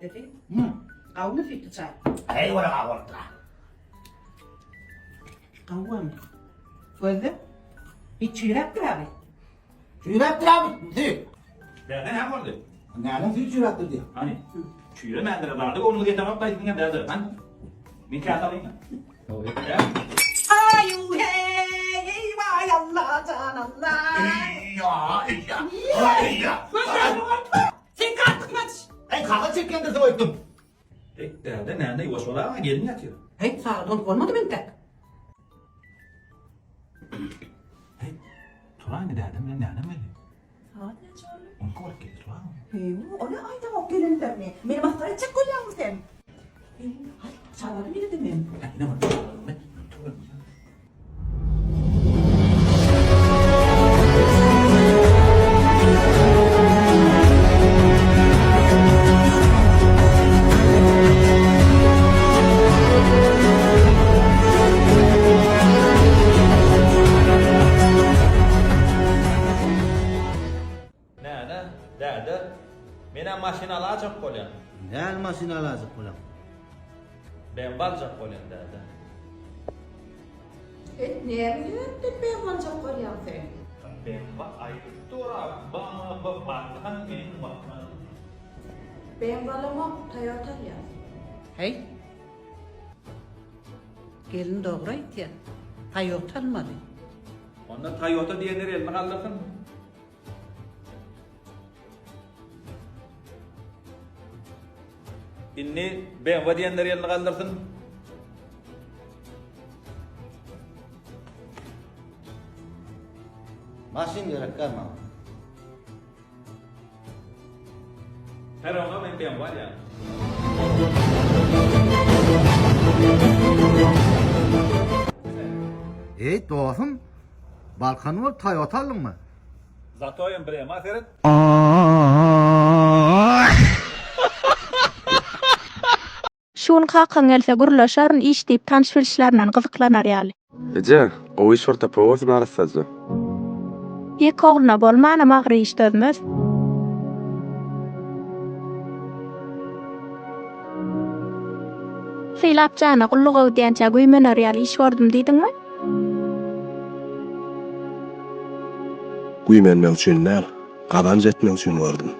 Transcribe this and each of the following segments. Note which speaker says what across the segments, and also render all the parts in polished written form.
Speaker 1: Dädesi, gawumy süýtli çaý?
Speaker 2: Heý, ora gawy bolupdyr-a.
Speaker 1: Gawumy? Gözle. Hiç çüýräpdir abi.
Speaker 2: Çüýräpdir abi, süýt.
Speaker 3: Däde näme boldy?
Speaker 2: Näme süýt çüýräpdir diýýär.
Speaker 3: Hany, çüýremändir, zady göwnüňize ýetenok daýy siziňem däde. Hany, men käse alyň-a.
Speaker 1: Aýu heý, eý waý Alla jan Alla.
Speaker 2: Eýýa, eýýa, eýýa.
Speaker 1: Sen artykmaç.
Speaker 2: Eý, kagyz çekýändirsiň öýtdüm.
Speaker 3: Eý, däde, näme ýuwaş bol-a, gelin ýatyr.
Speaker 1: Heý, sagat on bolmadymy entek?
Speaker 3: Heý, turaýmy dädem bilen nänem geldi?
Speaker 1: Sagat näçe boldy?
Speaker 3: 12 bolup geldi, turaýmy?
Speaker 1: Heý, o ne aýdaňok gelinlerini? Meni masgara etjek bolýaňmy sen? Heý, haý, çagaly nirede men?
Speaker 3: Ine bak, men turaýmy? Näne, däde, men-ä maşyn alajak bolýan.
Speaker 2: Näl maşyn alajak bolýaň?
Speaker 3: BMW aljak bolýan, däde.
Speaker 1: Et, näme sebäpden BMW aljak bolýaň sen?
Speaker 3: BMW aýdyp dur-a, BMW Watan meniň Watanym.
Speaker 1: BMW alamok, Toyota alýas. Heý. Gelin dogry aýtýar. Toyota almaly.
Speaker 3: Onda Toyota diýenler elini galdyrsyn. Indi BMW diýenler elini galdyrsyn.
Speaker 2: Maşyn gerek däl maňa.
Speaker 3: Her ona men BMW alýan.
Speaker 2: Eý dostum, Balkan bolup Toyota aldyňmy?
Speaker 3: Zato emblema seret.
Speaker 4: Şu gün kakaň gelse gürleşerin, iş diýip tanyş-bilişlerinden gyzyklanar ýaly.
Speaker 5: Eje, gowy iş bir tapawolsun arassaja.
Speaker 4: Ýeke ogluna bolmanam agyr iş dözmez. Sylap jana gulluga gidýänçä güýmener ýaly iş gördüm diýdiňmi?
Speaker 5: Güýmenmek üçin däl, gazanç etmek üçin gördüm.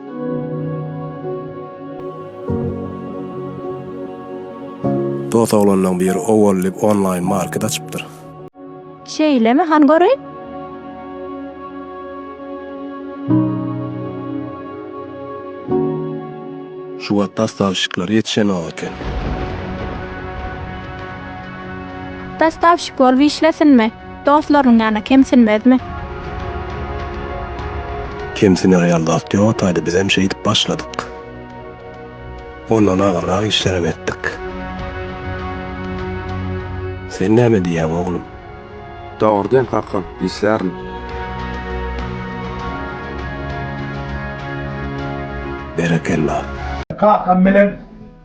Speaker 5: Dos oglanlaň biri Owal diýip onlaýn market açypdyr.
Speaker 4: Şeýlemi, han göreýin.
Speaker 5: Şu wagt dostawşikler ýetişenok eken.
Speaker 4: Dostawşik bolup işlesinmi? Dostlarynyň ýanyna kemsinmezmi?
Speaker 5: Kemsiner ýaly zat ýok ataýda bizem şeýdip başladyk. Ondan agyrrak işlerem etdik. Sen näme diýýäň oglum?
Speaker 6: Dogry diýen kakam, işlärin.
Speaker 5: Berekella.
Speaker 7: Kakam bilen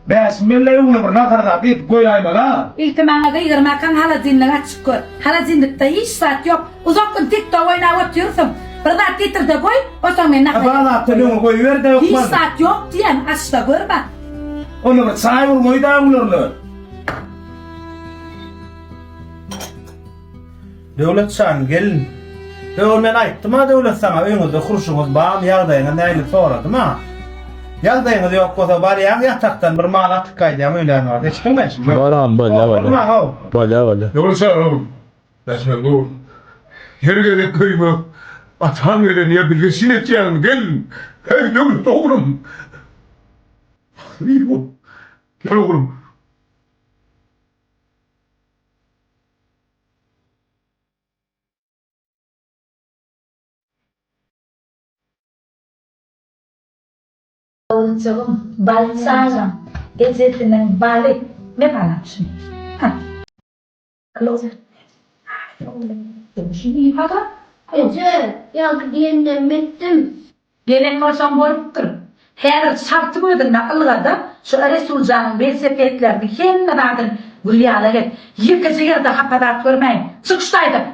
Speaker 7: Bäşim melle öňüne bir nahar zat edip goýaýmaly-a.
Speaker 8: Ilki maňa gygyrmakaň holodilnigi açyp gör. Holodilnikde hiç zat ýok. Uzak gün tiktok oýnap otyrsyň. Bir zat getir-de goý, onsoň men nahar
Speaker 7: Bar zatdan öňe goýber-de
Speaker 8: Hiç
Speaker 7: hökman.
Speaker 8: zat ýok diýýän, aç-da gör-bä.
Speaker 7: Onda bir çaý bir goý-da öňlerine. Döwletjan, gelin. Öwür men aýtdym-a Döwlet saňa öýüňizde hurşuňyz barmy, ýagdaýyňyz nähili soradym-a. Ýagdaýyňyz ýok bolsa barýaň ýatakdan bir mal atyp gaýdýaň öýlän wagt. Eşitdiňmi?
Speaker 9: Baram bolýa bolýa. Bolýa bolýa.
Speaker 10: Döwletjan oglum, Bäşim gowy. Her gezek öýüňe ataň gelen ýa bilge syn etýäňmi gelin. Heý Döwlet oglum. Gel oglum.
Speaker 8: Oguljygym, bal çagam, ejesiniň baly, me balam şuny. Al.
Speaker 11: Eje, ýaňky diýenlerimi etdim.
Speaker 8: Gelen bolsaň bolupdyr. Häzir çaltyň özünde ylgada şu Resuljanyň welosipedlerini hemme zadyny gül ýalak et. Ýekeje ýerde hapa zat görmäýin. Çyk şu taýdan!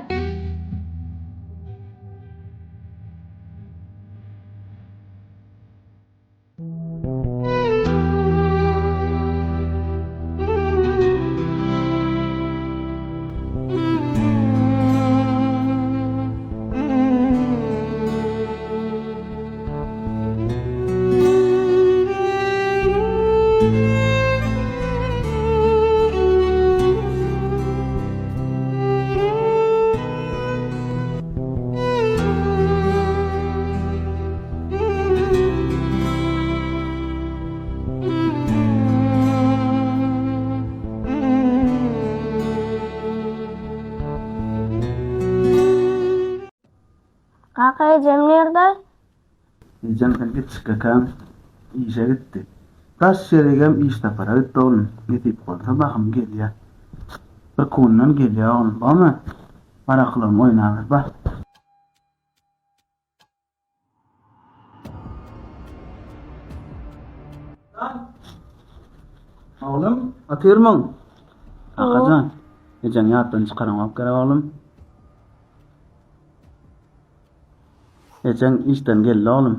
Speaker 11: Ejem nirde?
Speaker 7: Ejem sen kiçikäň işe gitdi. Daş ýerigem iş sapara gitdi oglum. Nesip bolsa bahym gelýä. Bir kundan gelýä oglum. Bormy? Bar akylyň oýnaber bar. Oglum, otyrmyň? Kakajan, ejeňi ýatdan çykaraňok gerek oglum. Ejeň işden geldi oglum.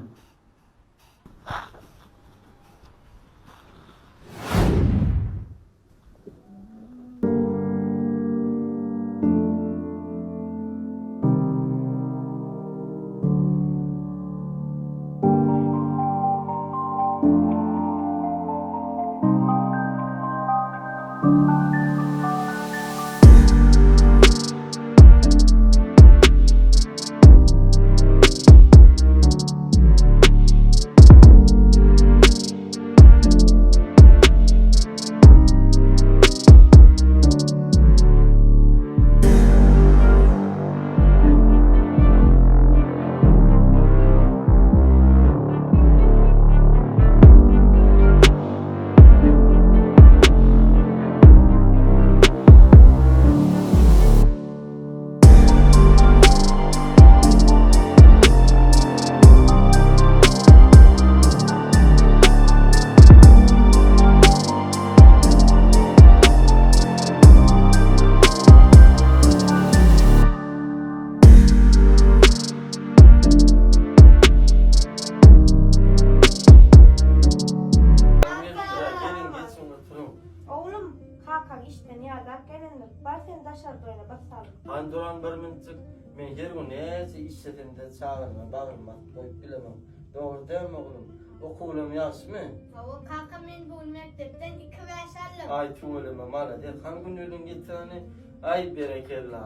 Speaker 11: Oglum, kakaň işden ýadap gelendir. Bar sen daşarda oýna bir salym.
Speaker 12: Hany duran bir minutjyk, men her gün näçe işlesemde çagalyma bagrym basyp goýup bilemok. Dogry dälmi oglum? Okuwlam ýagşymy?
Speaker 11: Hawa kaka men bu gün mekdepden iki bäş aldym.
Speaker 12: Aý tüweleme malades hany güneliň getir hany. Aý berekella.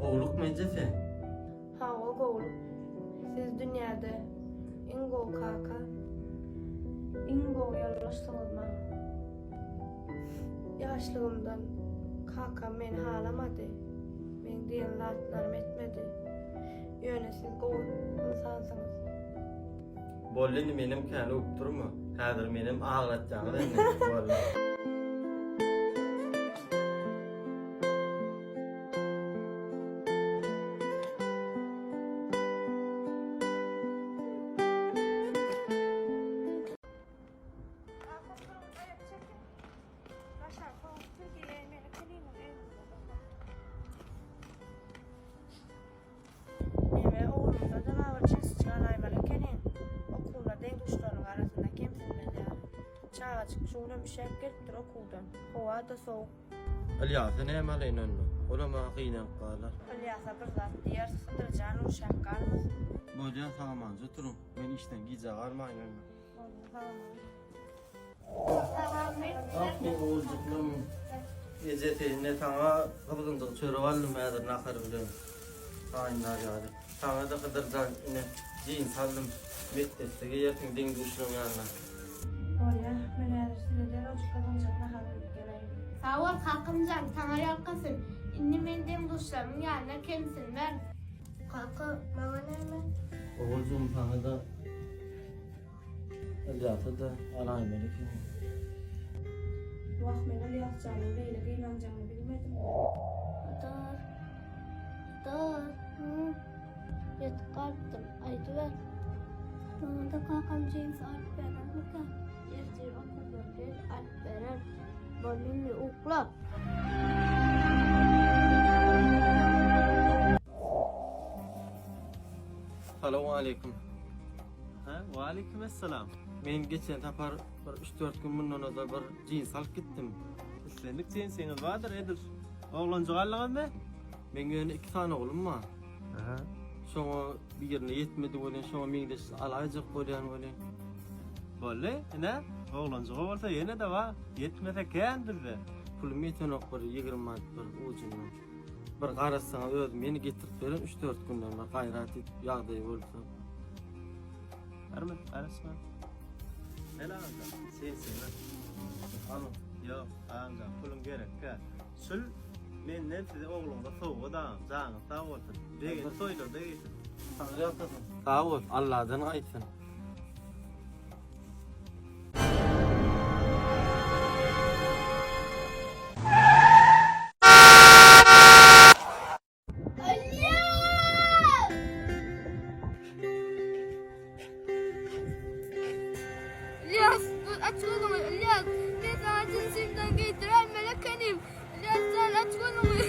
Speaker 12: Gowlukmy ejesi?
Speaker 11: Hawa gowluk. Siz dünýäde iň gowy kaka, iň gowy ýoldaşsyňyz maňa. Ýaşlygymdan kakam meni halamady. Meň diýen zatlarymy etmedi. Ýöne siz gowy ynsansyňyz.
Speaker 12: Boldy indi menem kän öwüp durma. Häzir menem aglatjaňyz indi. Boldy.
Speaker 11: Neme oglumyzadam agyr çinsiçik alaýmaly ekeniň. Okuwynda deň-duşlarynyň arasynda kemsinmez ýaly. Çagajyk şu günem üşäp gelipdir okuwdan. Howa-da sowuk.
Speaker 12: Ylýasa näme alaýyn onda? Olam maňa gynanyp galar.
Speaker 11: Ylýasa bir zat diýeris, Hydyr jan üşäp galmasyn.
Speaker 12: Bolýa, sag-amanca oturyň. Men işden gijä galmaýyn onda.
Speaker 11: Bolýa, sag-aman.
Speaker 12: Ah men oguljyklarym. Ejesi ine saňa gyzgynjyk çörek aldym häzir nahar bilen. Taýynlar ýaly. Saňa-da Hydyrjan ine jeans aldym. Mekdepde geýersiň deň-duşlaryň ýanyna.
Speaker 11: Bolýa, men häzir size derrewjik gyzgynjyk nahar guýup geleýin.
Speaker 13: Sag bol kakamjan, saňa ýalkasyn. Indi men deň-duşlarymyň ýanyna kemsinmerin. Kaka, maňa näme?
Speaker 12: Oguljygym saňa-da Ylýasa-da alaýmaly ekeni.
Speaker 11: Wah, men Ylýas janyň beýle gynanjagyny bilmedim.
Speaker 13: Hydyr, Hydyr, hü, ýatyp galypdym, aýdyber. Maňa-da kakam jinsi alyp berermikä? Ertir okuwdan gel, alyp berer. Boldy indi, ukla.
Speaker 12: Salowmaleýkim.
Speaker 7: Hä, waleýkim essalam.
Speaker 12: Men geçen sapar bir üç-dört gün mundan ozal bir jins alyp gitdim.
Speaker 7: Islendik jinsiňiz bardyr edil oglanjyk aldyňyzmy?
Speaker 12: Meň ýöne iki sany oglum bar.
Speaker 7: Aha.
Speaker 12: Şoňa birine ýetmedi welin, şoňa meňzeş alaýjak bolýan welin.
Speaker 7: Boldy, ine, oglanjyga bolsa ýene-de bar. Ýetmese kän bizde.
Speaker 12: Pulum ýetenok bir 20 manat bir ujundan. Bir garaşsaňyz özüm ýene getirip berin üç-dört günden bir gaýrat edip ýagdaýy bolsa. Barmy? Garaşma. Gel agamjan, sensiňä. Alyň. Ýok, agamjan, puluň gerekkä. Şul menden size ogluňyza sowgat agam, janyňyz sag bolsun. Begenip toýlarda geýsin. Taňry ýalkasyn. Sag bol, Alladan gaýtsyn.
Speaker 13: Ilyas, dur aç gözüňi, Ilyas. Men saňa jinsimden geýdiräýmeli ekenim. Ilyas jan aç gözüňi.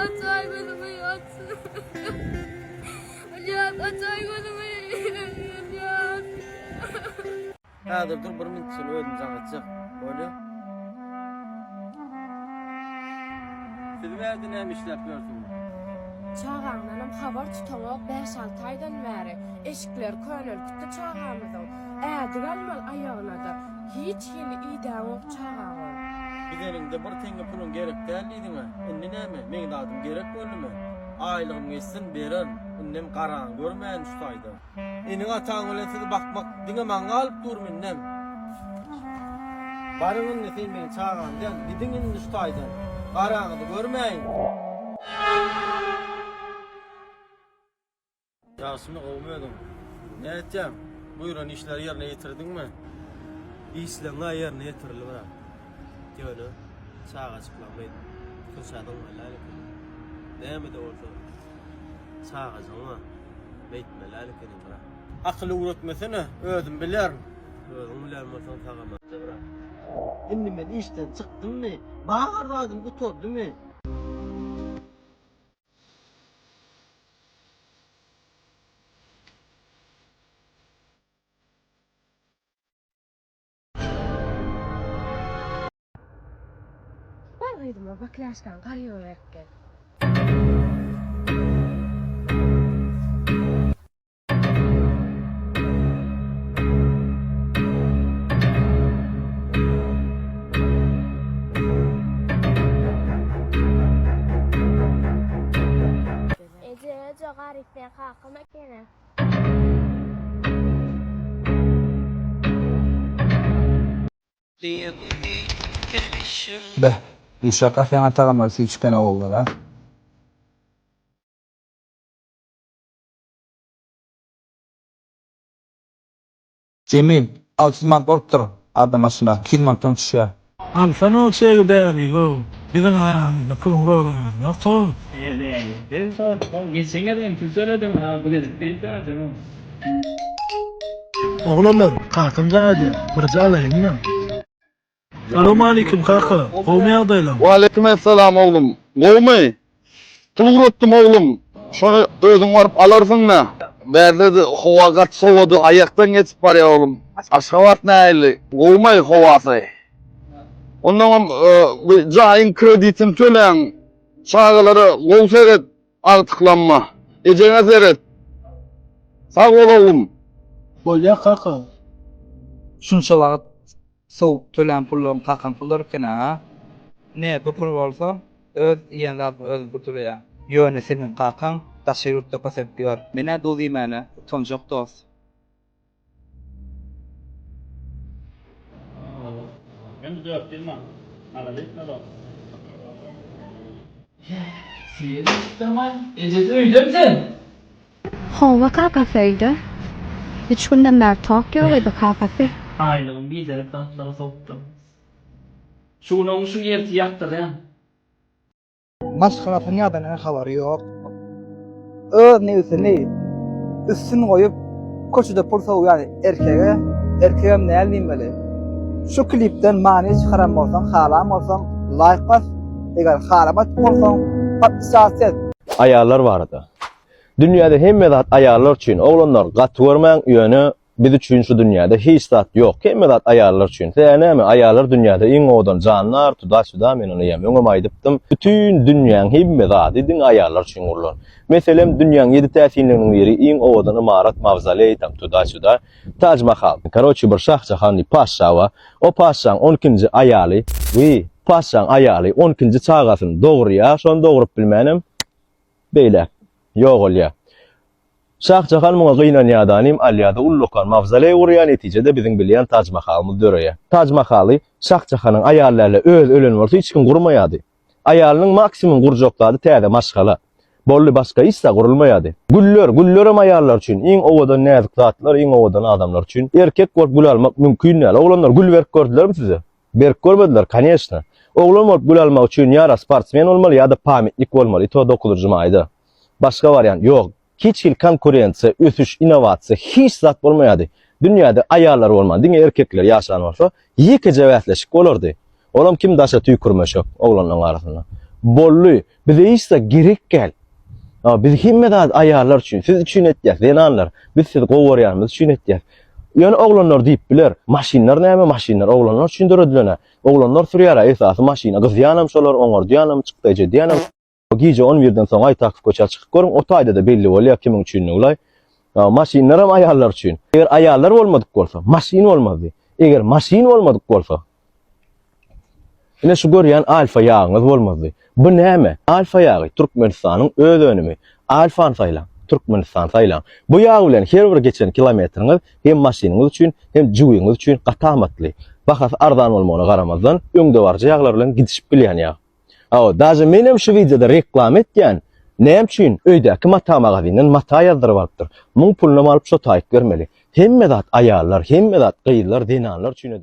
Speaker 13: Açaý gözüňi, aç. Ilyas açaý gözüňi. Ilyas.
Speaker 12: Häzir dur bir minut seni özüm jaň etjek. Bolýa. Siz bärde näme işläp ýörsüňiz?
Speaker 11: Çagaňdanam habar tutaňok bäş-alty aýdan bäri. Eşikleri könelipdi çagamyzyň. Ädik almaly aýagynada. Hiç hili idäňok çagaňa.
Speaker 12: Gideniňde bir teňňe puluň gerek däl diýdiňä. Indi näme, meň zadym gerek boldumy? Aýlygym geçsin, bererin. Indem garaňy görmäýin şu taýda. Eneň-ataň bilen sizi bakmak diňe maňa galyp durmy indem? Baryň indi sen meň çagam däl, gidiň indi şu taýdan. Garaňyzy görmäýin. Ýagşymy, gowumy özüň? Nätýäň? Buýran işleri ýerine ýetirdiňmi? Işleň-ä ýerine ýetirildi brat. Ýöne çagajyklaň beýdip köçä zyňmaly däl ekeni. Näme-de bolsa çagajygyň bar. Beýtmeli däl ekeniň brat. Akyl öwretmesene, özüm bilerin. Özüň bilen bolsaň sag-amatja brat. Indi men işden çykdymmy? Bar zadym gutardymy?
Speaker 11: Bar gyzyma baklaşkany garyba berip gel.
Speaker 13: Eje, eje, Garyp meň kakam ekeni.
Speaker 9: Beh, uşak afýana tagamlary süýçgene oglan-a. Jemil, 600 manat bolupdyr adam başyna, 200 manatdan düşýär.
Speaker 7: Alsana ol çegi bäri-ow, biziň aramyzda puluň görgeni ýok-ow. Oglanlar, kakam jaň edýär, birje alaýyn-da. Salowmalikim kaka, gowmy ýagdaýlaň?
Speaker 6: Waleýkim essalam oglum. Gowmy? Pul ugratdym oglum. Şony özüň baryp alarsyň-da. Bärde-de howa gaty sowady, aýakdan geçip barýar oglum. Aşgabat nähili? Gowmy howasy? Onnoňam bu jaýyň kreditini töläň. Çagalara gowy seret, agtyklanma. Ejeňe seret. Sag bol oglum.
Speaker 7: Bolýar kaka.
Speaker 9: Şunça wagt Sowup tölän pullaryň kakaň pullary eken-a. Ine, bu pul bolsa, öz iýen zadyňy özüň pul töleýäň. Ýöne seniň kakaň daşary ýurtda kösenip ýör. Men-ä duz iýmäne utanjak dost.
Speaker 4: Hawa kakasy öýde. Üç günden bäri tok ýok edi kakasy.
Speaker 14: Aýlygym biderek zatlara sowupdym. Şu gün oň şu ýerti ýakdyrýan.
Speaker 9: Maşgalasynyň ýagdaýyndan habary ýok. Öz nebsini üstün goýup köçede pul sowýan erkege erkegem däl diýmeli. Şu klipden many çykaran bolsaň halan bolsaň laýk bas eger halamadyk bolsaň podpisat et.
Speaker 15: Aýallar barada. Dünýäde hemme zat aýallar üçin. Oglanlar gaty görmäň, ýöne biz üçin şu dünýäde hiç zat ýok. Hemme zat aýallar üçin. Sebäbi näme? Aýallar dünýäde iň owadan jandar, tuda-süda men ony hem öňem aýdypdym. Bütin dünýäň hemme zady diňe aýallar üçin gurlan. Meselem, dünýäň ýedi täsinliginiň biri iň owadan ymarat mawzoleý tam tuda-süda. Taj Mahal. Karoçi bir Şah Jahan diýip patyşa bar. O patyşaň on ikinji aýaly, wiý, patyşaň aýaly on ikinji çagasyny dogurýar, şony dogrup bilmänem beýläk ýogalýar. Şah Jahan muňa gynanýadanym alýada ullakan mawzoleý gurýar netijede biziň bilýän Taj Mahalymyz döreýär. Taj Mahaly Şah Jahanyň aýaly dälde özi ölen bolsa hiç kim gurmaýardy. Aýalynyň maksimum gurjak zady täze maşgala. Boldy başga hiç zat gurulmaýardy. Güller, güllerem aýallar üçin iň owadan näzik zatlar iň owadan adamlar üçin. Erkek bolup gül almak mümkin däl. Oglanlar gül berip gördülermi size? Berip görmediler koneçno. Oglan bolup gül almak üçin ýa-da sportsmen bolmaly ýa-da pamitnik bolmaly i to dokuzynjy maýda. Başga wariant ýok. Hiç hili konkurensiýa, ösüş, innowasiýa hiç zat bolmaýardy. Dünýäde aýallar bolman diňe erkekler ýaşan bolsa ýekeje bäsleşik bolardy. Olam kim daşa tüýkürmeşek oglanlaryň arasynda. Boldy. Bize hiç zat gerek däl. Biz hemme zady aýallar üçin, siz üçin etýäs, zenanlar. Biz sizi gowy görýänimiz üçin etýäs. Ýöne oglanlar diýip biler, maşynlar näme, maşynlar oglanlar üçin döredilen-ä. Oglanlar sürýär-ä esasy maşyny. Gyzýanam şolar, oňardýanam, çykdaýjy edýänem. Gije on birden soň Aýtakow köçä çykyp görüň, o taýda-da belli bolýar kimiň üçindiglaý. Maşynlaram aýallar üçin. Eger aýallar bolmadyk bolsa, maşyn bolmazdy. Eger maşyn bolmadyk bolsa, ine şu görýän Alfa ýagyňyz bolmazdy. Bu näme? Alfa ýagy Türkmenistanyň öz önümi. Alfany saýlaň, Türkmenistany saýlaň. Bu ýag bilen her bir geçen kilometriňiz hem maşynyňyz üçin, hem jübiňiz üçin gaty amatly. Bahasy arzan bolmagyna garamazdan, öňdebaryjy ýaglar bilen gidişip bilýän ýag. Hawa, daže menem şu wideoda reklama etýän. Näme üçin öýdäki mata magazinden mata ýazdyryp alypdyr. Muň pulunam alyp şo taýyk bermeli. Hemme zat aýallar, hemme zat gyzlar, zenanlar üçin edilýär.